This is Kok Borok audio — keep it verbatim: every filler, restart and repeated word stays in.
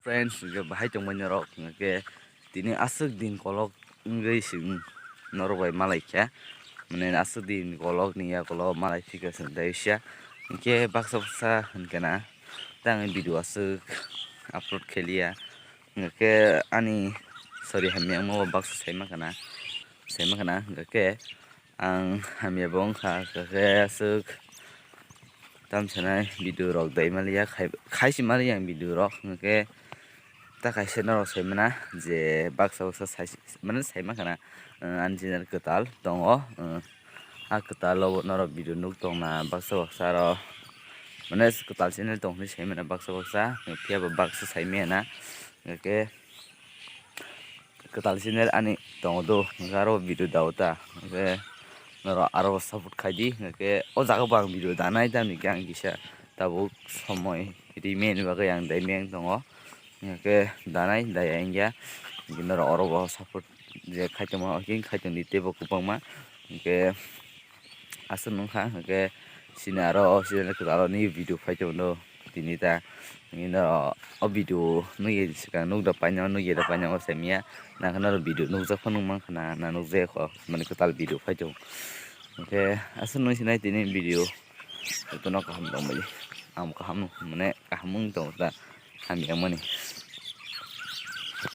Friends, hwnkhe bahai tongmani norok, hwnkhe tini aswk din kolok wngwi chwng norok bai malai kha, mane aswk din kolok ni yakulo malai thika chwng dai sia, hwnkhe baksa baksa hwnkhe na tei ang video aswk upload khailiya, hwnkhe ani sorry hamya wngma baksa saima khana, saima khana, hwnkhe ang hamya bo wngkha, hwnkhe aswk tam sanai video rok dai maliya, khai, khai si maliya ang video rok, hwnkhe ta kaisa norok sai mana je baksa baksa sai, mane sai ma khana, uh, ani channel kwtal tongo, uh, a kwtal o norok video nuk tong na baksa baksa ro, mane kwtal channel tong hinwi sai mana baksa baksa, phiya bo baksa sai maya na, hwnkhe kwtal channel ani tongo do, hwnkhe aro video dao ta, hwnkhe norok aro bo support khai di, hwnkhe o jaga bo ang video danai tamni khe ang kisa tabuk somoi rimani bagwi ang dai meng tongo, hwnkhe danai daya wngya, hwnkhe norok oro bo support je khai tongma, hwnkhe khai tongdi teibo kwbangma, hwnkhe aswk nungkha, hwnkhe chini aro o channel kwtal o new video phai tongdo tini ta, hwnkhe norok o video nugwi swkang nukda paina, nugya da paina o saimanya, nangkhe norok video nukjak phano nukmankha na, na nukjaya kho, mane kwtal video phai tongo, hwnkhe aswk nung sinai tini video jotono kaham tongbai, ang kaham mane kaham wng tongo ta, hamya mani.